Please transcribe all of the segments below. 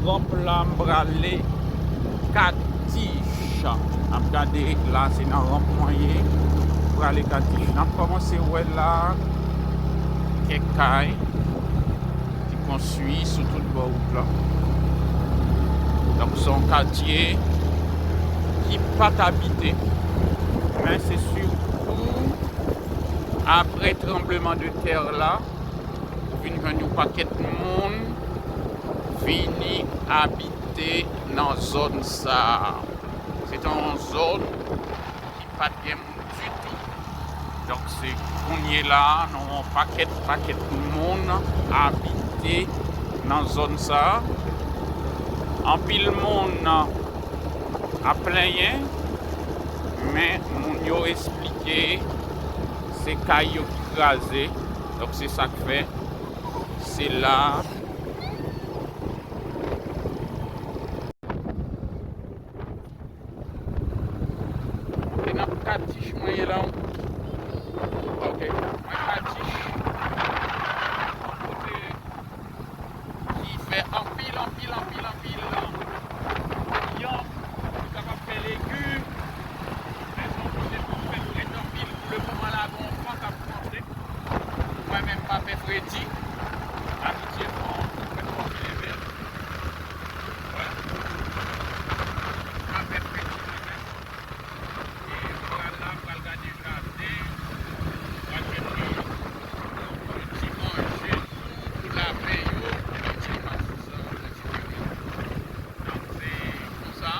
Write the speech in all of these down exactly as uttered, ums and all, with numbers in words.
Ranp la, m prale Katich. N ap gade la, se nan ranp mwen ye. M prale Katich. N ap kòmanse wè la kèk kay ki konstwi sou tout bò wout la. Donk, se yon katye ki pa t abite, men se sitou apre tranbleman de tè la, ou vin jwenn yon pakèt moun vini abite nan zòn sa a. Se te yon zòn ki pa t gen moun ditou. Donk, se kounye la a, yon pakèt, pakèt moun abite nan zòn sa a. Anpil moun ap plenyen, men moun yo esplike se kay yo ki kraze. Donk, se sa k fè se la. Se nan Katich mwen ye la. Ok, mwen Katich. Kote ki fè anpil, anpil, anpil, anpil yanm, ki kapab fè legim. Men se yon kote pou fè frèt anpil. Pou le moman la, gen yon van k ap vante. Mwen menm, m pa pè fredi. M abitye pran, pran anpil evè. Wè. M pa pè fredi mwen menm. E m pral la, m pral gade jaden. M pral jwenn yon ti manje tou pou lapen yo, yon ti pastèk, yon ti kari. Donk, se konsa.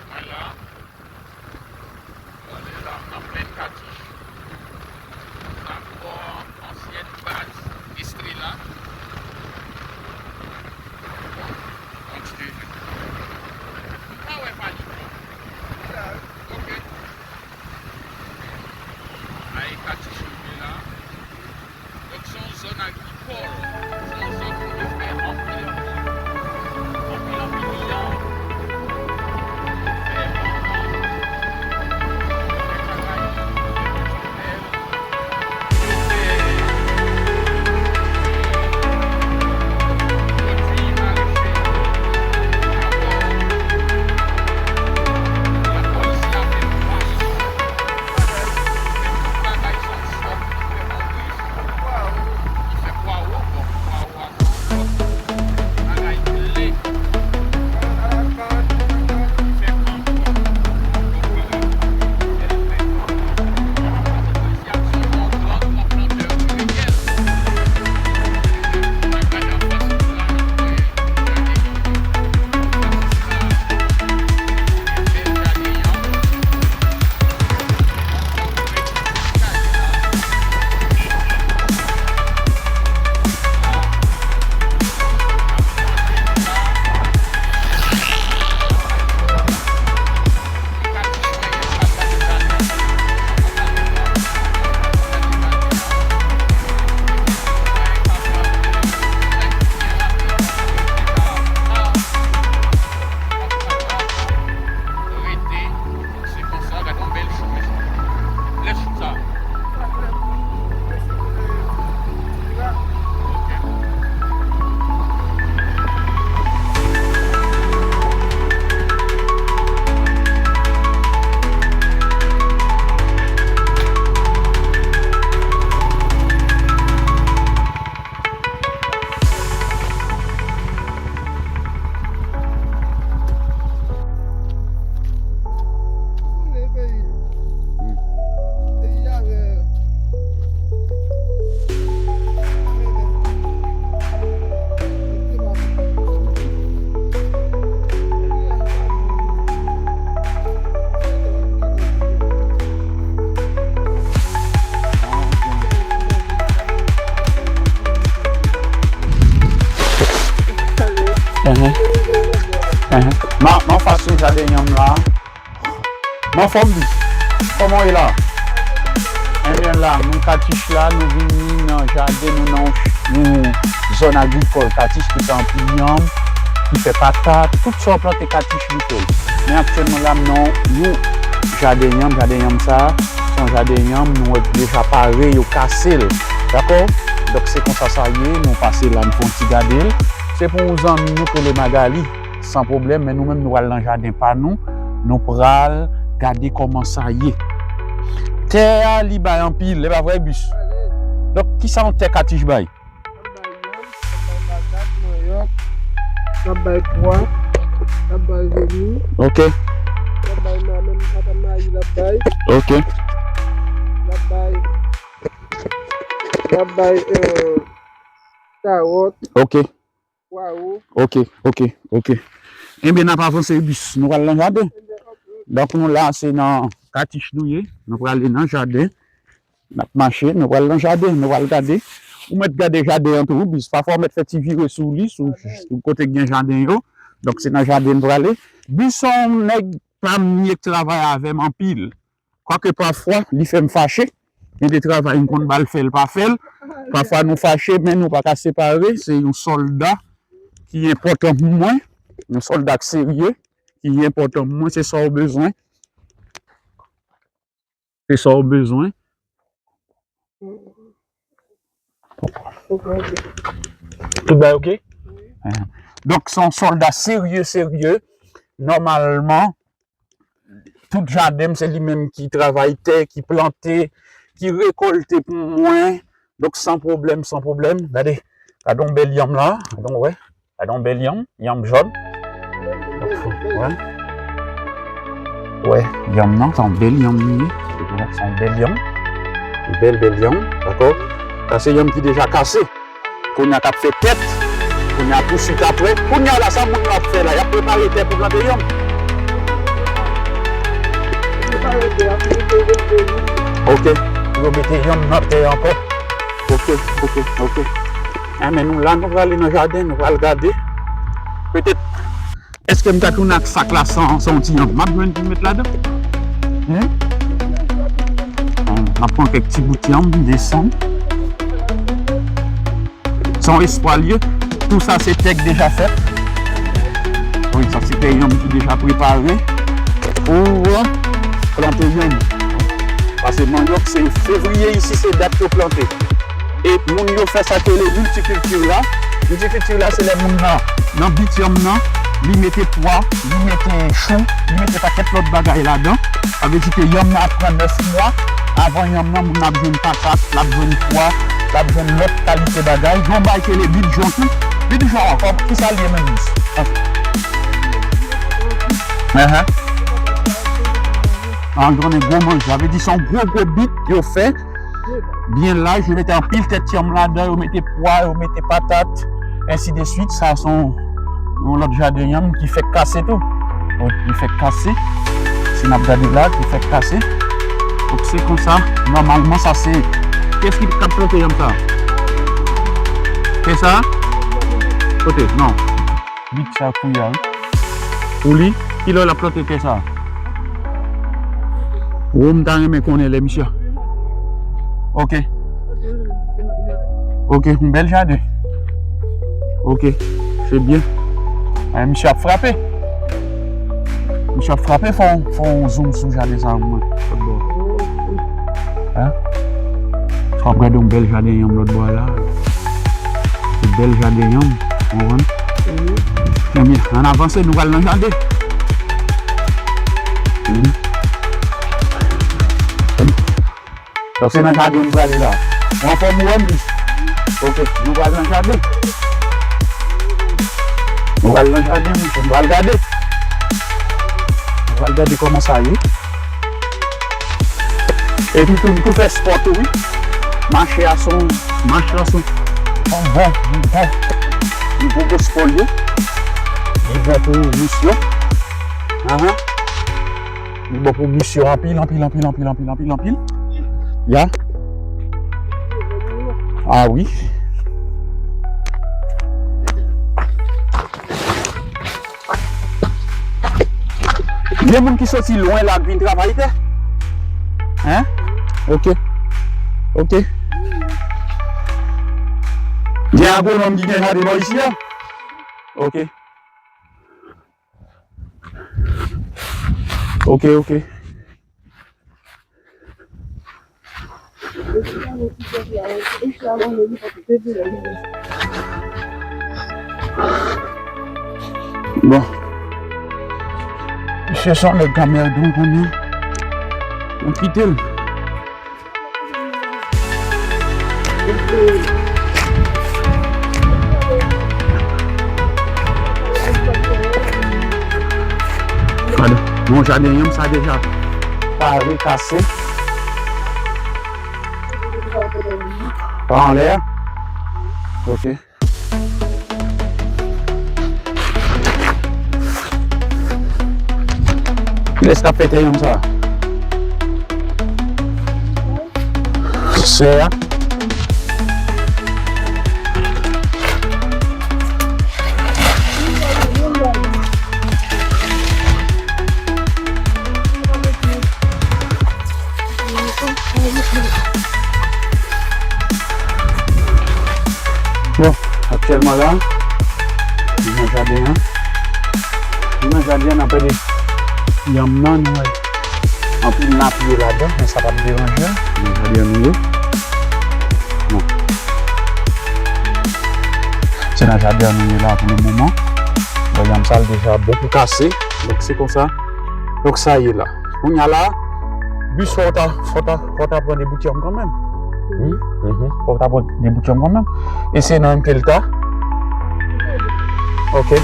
Mwen la. Gade la, m nan plenn Katich. Sa bò ansyèn baz Estrela. Bon, bon, ti deje. M pa wè Paliko. Ok. Ay, Katich rive la. Donk, se yon zòn agrikòl. Se yon zòn kote fè anpil, anpil, anpil, anpil, anpil yanm. Fè yanm, fè travay, fè bèl, fè pwodui marache, rapò, rapò isi a fè pwason, fè tout bagay sa. Ki fè pwawo, bon, pwawo a konpòt, bagay ble, ki fè konpòt, konpòt bagay, ki fè konpòt. Jodi a, se yon gran, gran plantè reyèl. N ap gade anfas nou la, n ap wè, gade, anfas nou la, bèl jaden an. Rete, se konsa, gade yon bèl chou, mesye. Lè chou sa. Ok. Mwen anfas sou jaden yanm la. Mwen anfòm wi. Kòman w ye la? Ebyen la, nou Katich la, nou vini nan jaden nou, nan yon zòn agrikòl Katich ki fè anpil yanm, ki fè patat, tout sa w plante Katich li fè l. Men aktyèlman la, m nan yon jaden yanm, jaden yanm sa, se yon jaden yanm, nou wè ki deja pare, yo kase l. Dakò? Donk se konsa sa ye, nou pase la, nou fè yon ti gade l. Se pou yon zanmi nou k rele Magali, san pwoblèm, men nou menm nou pral nan jaden pa nou, nou pral gade kòman sa ye. Tè a, li bay anpil, e pa vre, Bis? Donk, kisa yon tè katich bay? L ap bay yanm, l ap bay patat, manyòk, l ap bay pwa, l ap bay vèmi. Ok. L ap bay ma-, menm pata mayi, l ap bay. Ok. L ap bay, l ap bay, euh, kawòt, ok, pwawo. Ok, ok, ok. Enben, n ap avanse, Bis. Nou pral nan jaden. Enben, ok. Donk, nou la, se nan katich nou ye. Nou prale nan jaden. N ap mache, nou pral nan jaden, nou pral gade. Ou mèt gade jaden an tou, wi, Bis. Pafwa, ou mèt fè ti vire sou li, sou, sou kote k gen jaden yo. Donk, se nan jaden n prale. Bis se yon nèg pa m, li k travay avè m anpil. Kwake pafwa, li fè m fache. Gen de travay m konn ba l fè, l pa fè l. Pafwa nou fache, men nou pa ka separe. Se yon sòlda ki enpòtan pou mwen. Yon sòlda k serye, ki enpòtan pou mwen. Se sa w bezwen. Se sa w bezwen. Tout bagay ok? Wi. Donk, se yon sòlda serye, serye. Nòmalman, tout jaden m, se li menm ki travay tè, ki plante, ki rekòlte pou mwen. Donk, san pwoblèm, san pwoblèm. Gade, gade yon bèl yanm la. Gade yon, wè. Gade yon bèl yanm, yanm jòn. Wè. Wè, yanm nan, se yon bèl yanm li ye. Se yon bèl yanm. Yon bèl, bèl yanm, dakò? Sa se yanm ki deja kase. Kounye a k ap fè tèt. Kounye a pouswit apre. Kounye a la, sa moun yo ap fè la? Y ap prepare tè pou plante yanm. Ok. Pou yo mete yanm nan tè ankò. Ok, ok, ok. Enben, nou la, nou prale nan jaden, nou pral gade. Petèt, èske m ta tounen ak sak la san, san yon ti yanm m ap jwenn pou m met ladan? Hen? Bon, m ap pran kèk ti bout yanm, desann. Se yon espwa l ye. Tou sa se tè k deja fèt. Wi, sa se tè yanm ki deja prepare pou plante yanm. Paske manyòk, se fevriye isi, se dat yo plante. E moun yo fè sa k rele miltikilti la. Miltikilti la, se lè moun nan, nan bit yanm nan, li mete pwa, li mete chou, li mete pakèt lòt bagay ladan. Sa vle di ke yanm nan ap pran nèf mwa. Avan yanm nan, moun nan ap jwenn patat, l ap jwenn pwa, l ap jwenn lòt kalite bagay. Gen yon bagay ki rele bidjon tou. Bidjon ankò, kisa l ye menm, Bis? Ahan. An, konnen gwo manje. Sa vle di se yon gwo, gwo bit yo fè. Byen laj, yo mete anpil tèt yanm ladan, yo mete pwa, yo mete patat, ensi de swit. Sa se yon, yon lòt jaden yanm ki fèk kase tou. Wi, li fèk kase. Si n ap gade la, li fèk kase. Donk, se konsa, nòmalman, sa se, kiyès ki t ap plante yanm sa? Se sa? Kote? Non. Bit sa kouya, wi. Pou li, kilè l ap plante tè sa? Ou m ta renmen konnen lè misye. Ok. Ok, yon bèl jaden. Ok, se byen. Ay, misye ap frape. Misye ap frape, fò, fò yon zoom sou jaden sa pou mwen. Lòt bò. Hein? Fò ap gade yon bèl jaden yanm lòt bò a la. Yon bèl jaden yanm, ou konprann? Ebyen, ann avanse, nou pral nan jaden. Donk, se nan jaden nou prale la. Ou anfòm ou wè m? Ok, nou pral nan jaden. Nou pral nan jaden, nou pral gade. Nou pral gade kòman sa ye. Epi tou, nou tou fè spò tou, wi. Mache a se yon, mache a se yon bon, yon bon, yon bon, bon spò l ye. Li bon pou misyon. Ahan. Li bon pou misyon anpil, anpil, anpil. Ya. Ah wi. Gen moun ki soti lwen la k vin travay tè? Hein? Ok. Ok. Gen agwonòm ki gen jaden bò isi a? Ok. Ok, ok. Bon. Misye se yon nèg kanmenm, nou konnen. Nou kite l. Gade, yon jaden yanm sa deja pare, kase. Pa anlè a. Ok. Kilès k ap fè tè yanm sa? Sè a. Bon, aktyèlman la, nou nan jaden an. Nou nan jaden an, n ap gade yanm nan, nou wè anpil lapli ladan, men sa p ap deranje. Nan jaden an nou ye. Bon. Se nan jaden an nou ye la pou le moman. Bon, yanm sa l deja bon pou kase. Donk, se konsa. Donk, sa ye la. Kounye a la, bis fò w ta, fò w ta, fò w ta pran de bout yanm kanmenm. Wi. Mhm. Fò w ta pran de bout yanm kanmenm. E se nan menm ke l ta. Ok.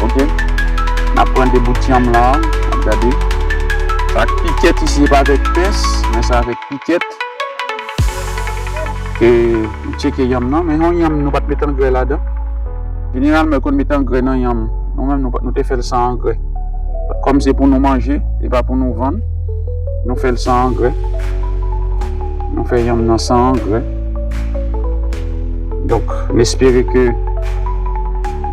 Ok. N ap pran de bout yanm la, n ap gade. Sa ak pikèt isi, e pa avèk pens, men sa avèk pikèt. E, nou tcheke yanm nan, men yon yanm nou pa t met angrè ladan. Jeneralman, yo konn met angrè nan yanm. Nou menm, nou, pa- nou te fè l san angrè. Kòm se pou nou manje, e pa pou nou vann, nou fè l san angrè. Nou fè yanm nan san angrè. Donk, n espere ke,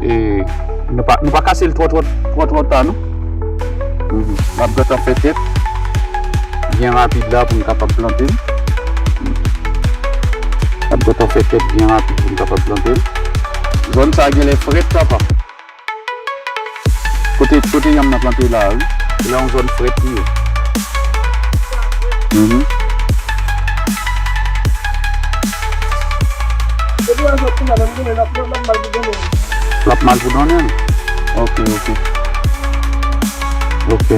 e, nou pa, nou pa kase l twò, twò, twò, twò ta, non. Mhm. N ap gentan fè tèt byen rapid la pou n kapab plante l. N ap gentan fè tèt byen rapid pou n kapab plante l. Zòn sa a genlè frèt, papa. Kote, kote yanm nan plante la, wi. Se la yon zòn frèt li ye. Mhm. Depi yon zòn kounye a, menm kounye a, l ap, l ap mal pou donnen. L ap mal pou donnen? Ok, ok. Ok.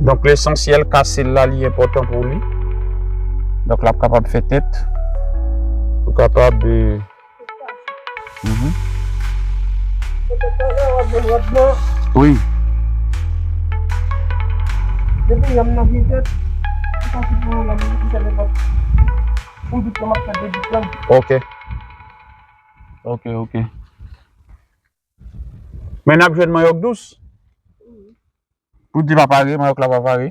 Donk, lesansyèl, kase l la, li enpòtan pou li. Donk, l ap kapab fè tèt. Ou kapab, euh, mhm. Wi. Depi yanm nan gen tèt, se fasil pou mwen, yanm nan gen tèt, nenpòt. Pou m di ke m ap fè de bit yanm. Ok. Ok, ok. Men n ap jwenn manyòk dous. Pou di pa pare, manyòk la pa pare.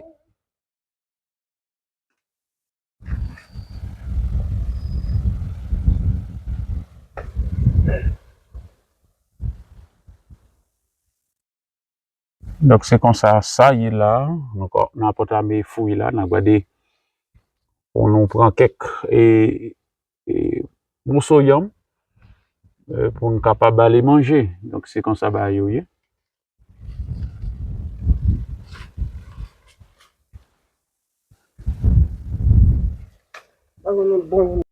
Donk, se konsa sa ye la. Ankò, n ap antanmen fouy la, n ap gade pou nou pran kèk, e, e, moso yanm, e, pou n kapab ale manje. Donk, se konsa bagay yo ye.